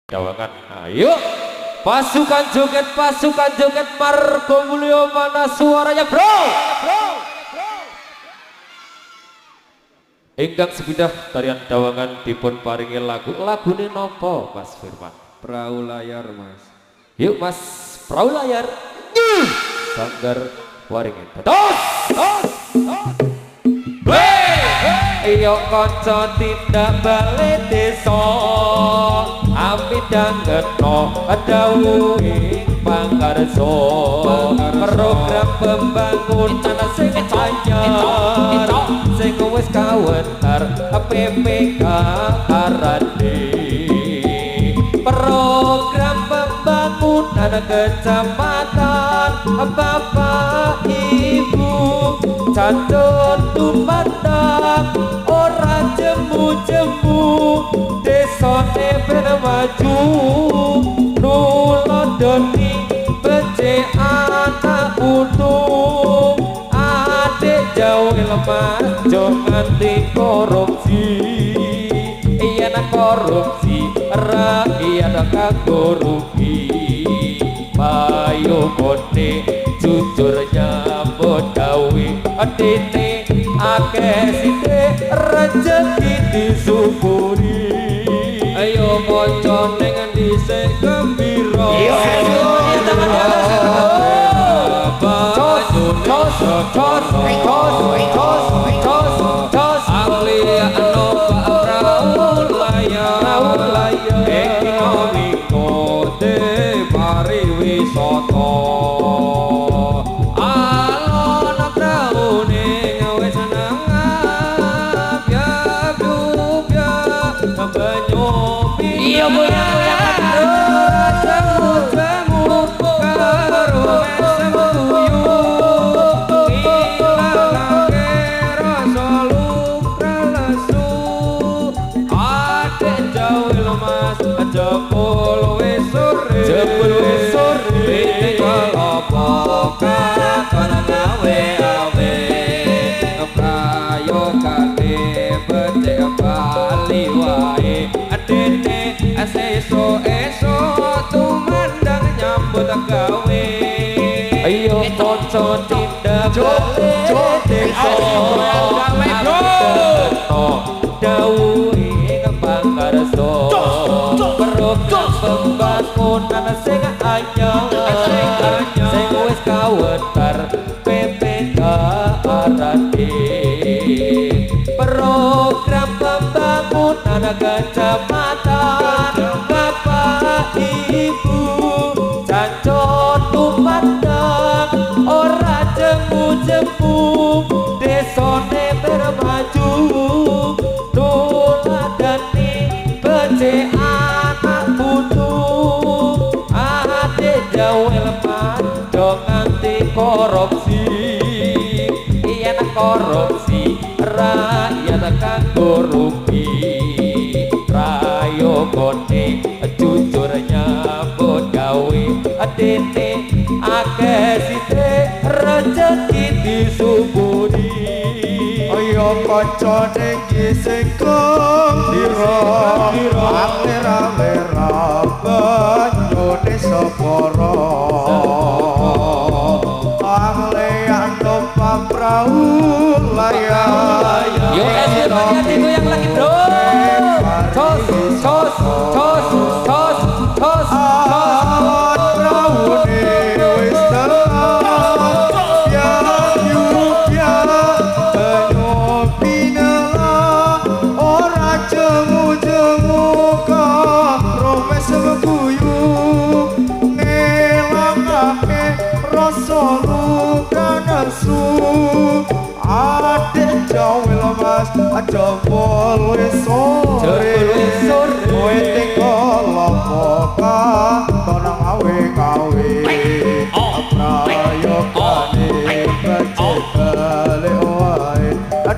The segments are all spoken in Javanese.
Dawangan. Ayo pasukan joget Margo Mulyo, mana suaranya bro? Ingkang sepindah tarian dawangan dipun paringi lagu. Lagune nopo Mas Firman? Perahu layar Mas. Yuk Mas, perahu layar. Sanggar Waringin. Tos, tos, tos. Iyo kanca tindak balik desa, amidangeno dawuhing pangarsa. Program pembangunan sing anyar, sing wis kawentar PPK RD. Program pembangunan kecamatan, Bapak Ibu cacut tumandang ora jemu-jemu, desane ben maju nulodoni becik anak putu. Adik jauh lemas jo nganti korupsi, yen korupsi rakyat kanggo rugi. Payogone jujur nyambut gawe, dene akeh sithik rejeki disyukuri. Ayo kanca ning dhisik gembira. Tos tos tos tos tos tos tos. Ahli numpak perahu layar, Perahu layar. Ekonomi pariwisata. Alon praune wis nangap ya ya banyu. Iya goyang goyang Jemu karo mesem guyu, ngilangake rasa luka lesu. Adek jauh lemas jebul wis sore, Jebul wis sore. Pitik kelopo katon ngawe-awe, prayogane becik bali wae. Dene sesuk esuk tumandang nyambut gawe. Ayo kanca tindak balik desa, dawuhing pangarsa. Program pembangunan sing anyar, sing wis kawentar PPK RD. Program pembangunan kecamatan, Bapak Ibu cancot tumandang ora jemu-jemu, desane bermaju tuladani becik anak putu. Adik jauh lepas do nganti korupsi, yen korupsi rakyat kanggo rugi. Prayogone jujur nyambut gawe, dene akeh sithik rejeki disyukuri. Ayo kanca ning sing gembira, alir-alir banyune separa. Ahlian numpak perahu layar. Yo SW Pagi digoyang lagi bro. Tos tos tos tos tos tos. Alon praune wis telat, ya ya banyu pinela ora jemu-jemu karo mesem guyu, ngelangake rasa luka nesu. Adek jauh lemas jebul wis sore, Jebul wis sore. Kowe kelopo katon ngawe-ngawe, prayogane becik balik wae.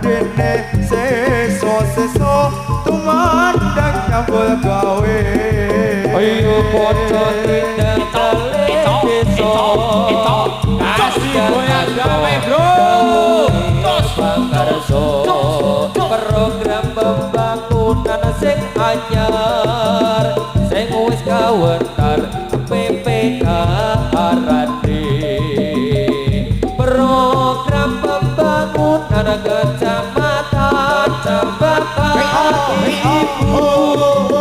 Dene sesuk-sesuk tumandang nyambut gawe. Ayo kanca tindak balik desa, Kasih goyang gawe bro. Pangarsa. Program pembangunan sing anyar, sing wis ibu,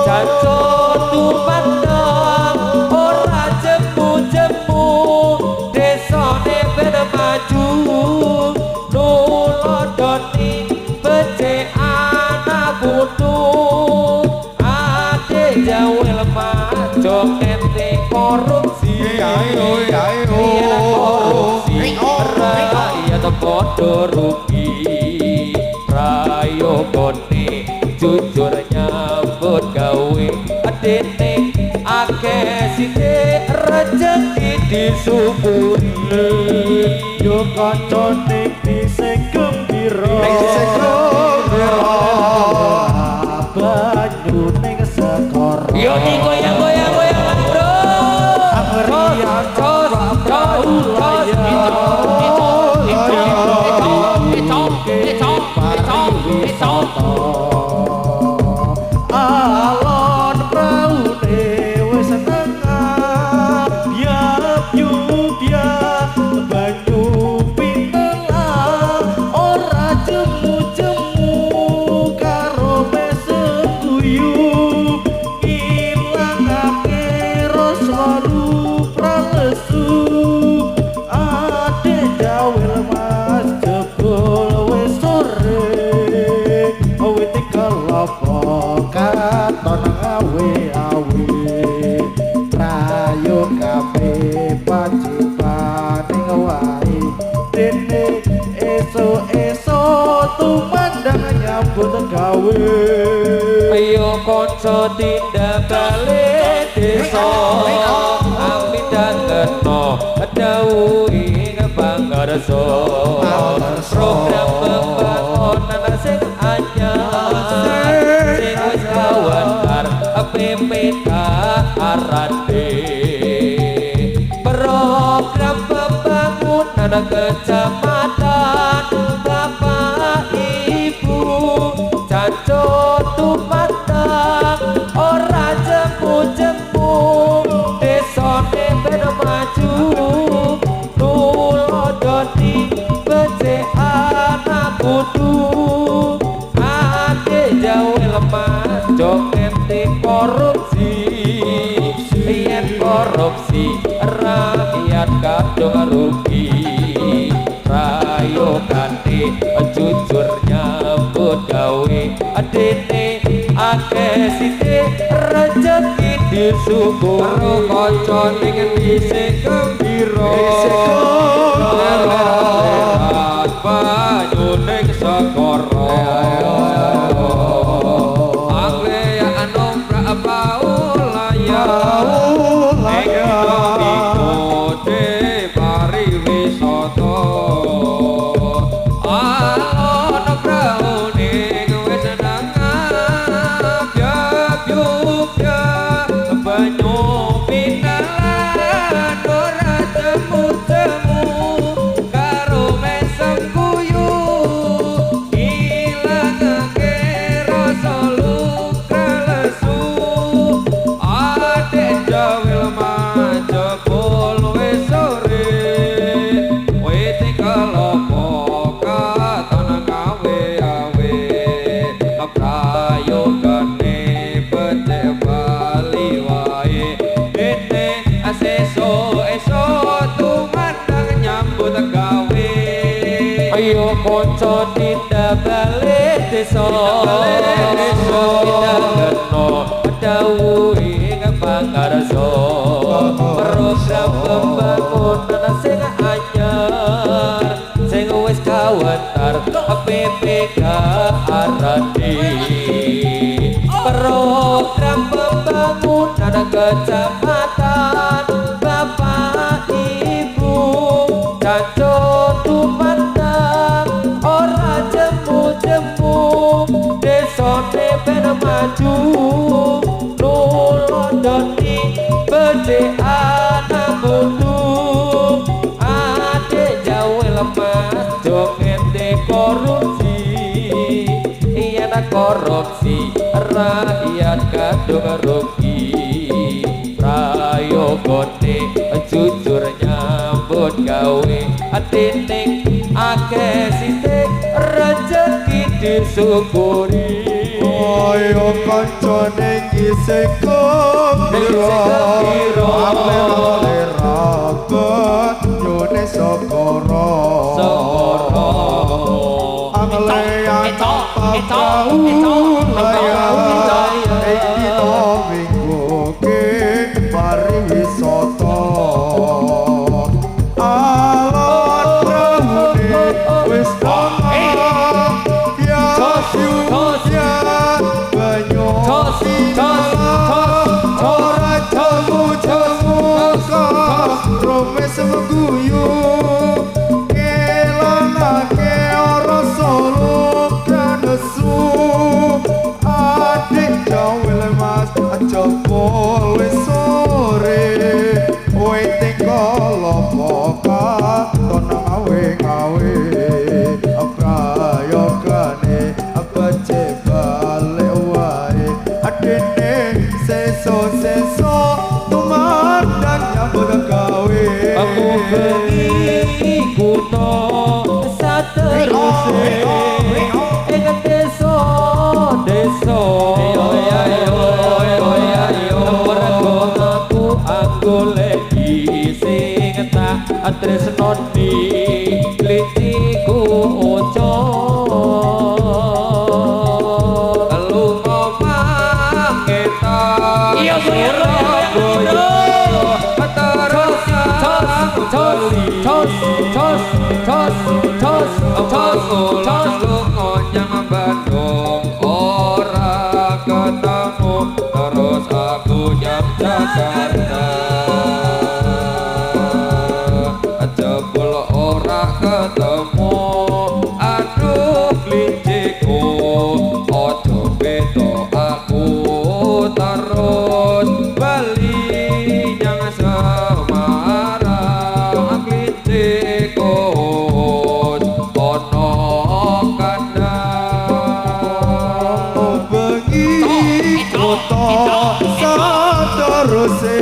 jancuk tumandang ora jemu-jemu, desane ben maju, nulodoni becik anak putu. Ade jawel majo ngente korupsi, Ayo, ayo. yen korupsi rakyat padha rugi. Prayogane jujur nyambut gawe, dene akeh sithik rejeki disyukuri. Yo kanca ning dhisik gembira. Ning dhisik gembira. Banyu ning segara. Yo goyang goyang goyang lagi, bro. Tos tos tos tos. Itu itu itu itu itu. Alon praune wis tengah biap yubya banyu pitelah ora jemu-jemu karo mesem guyu ngilangake rasa pralesu. Ade jawil mas jebul wis sore, wit kelapa katon awe-awe, prayogape pacipaning wae, dene esuk-esuk tumandang nyambut gawe. Ayo kanca tindak balik desa, amidangeno dawuhe pangarsa, program pembangunan sing anyar sing wis kawentar PPK RD, program pembangunan kecamatan, bapak ibu jancuk tumandang ora jemu-jemu, desane ben maju, nulodoni becik anak putu. Ade jawel mas jongente korupsi, yen korupsi rakyat kadung rugi. Prayogane jujur nyambut gawe, dene akeh sithik rejeki disyukuri. Karo kanca ning dhisik gembira. Dhisik gembira. Banyu ning segara. Anglean nombrak pau layar. Ing ikote pariwisata. Alon praune wis nangap yap banyu pinalan ora temu-temu karo mesem guyu ilangake rasa luka lesu. Adek jawil majebul wis sore, wit kelapa katon ngawe-awe, prayogane becik bali wae, dene sesuk tumandang nyambut gawe. Ayo kanca tindak balik desa, Balik desa. Pidangeno dawuhe pangarsa, program pembangunan sing anyar sing wis kawentar PPK RD, program pembangunan kecamatan, bapak ibu jancuk tumandang ora jemu-jemu, desane ben maju, nulodoni becik anak putu. Ade jawel mas jongete korupsi, yen korupsi rakyat kadung rugi. Prayogane jujur nyambut gawe, dene akeh sithik rejeki disyukuri. Kaya kancane isih gembira. Alir-alir banyune segara. Segara. Angleyan layar ing dina minggu ke pariwisata. Alon prahune wis ana ya banyu ora jamu-jamu rumes mengguyu kelanake ora solo kanesu adik jawel mas aja wis sore wit kalopo katon ngawe-ngawe prayogane becik balik wae adene seso-seso tumandang nyambut gawe. Aku bengi kutha sateruse ing desa desa. Mergo aku anggoleki sing tak tresnoni liciku oco. Lunga mangetan Iya, goyang, goyang, goyang, terus Tos, tos, tos, tos, tos, tos, tos, tos. Lunga nyang Bandung ora ketemu terus aku nyang Jakarta jebul ora ketemu aduh klinciku ojo beda aku terus bali nyang Semarang klinciku ono kandang. Bengi kutha sateruse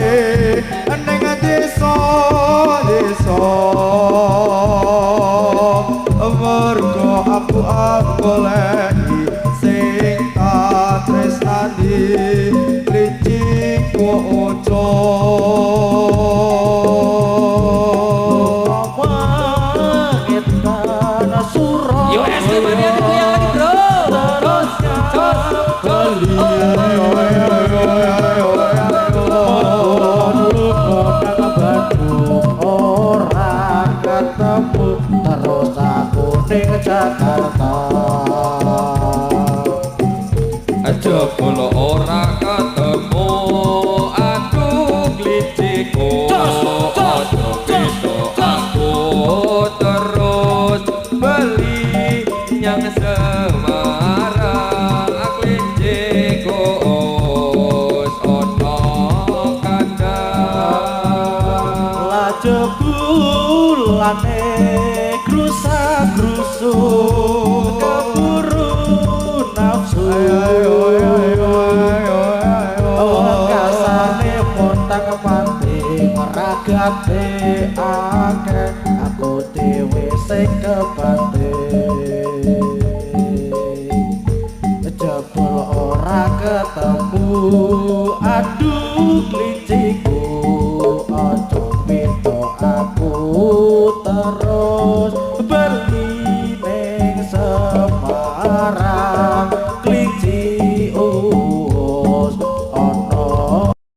ning desa desa mergo aku anggoleki sing tak tresnani liciku oco. Yo es Mania digoyang lagi bro. Tos, tos, tos. Ora ketemu terus aku ning Jakarta. Jebul ora ketemu aduh kliciku Tos, tos, ojo tos, beda tos. aku terus bali nyang Semarang kliciku ono kandang. Lah jebulane grusa-grusu keburu nafsu. Wekasane pontang panting ragate akeh aku dhewe sing kebanting. Jebul ora ketemu.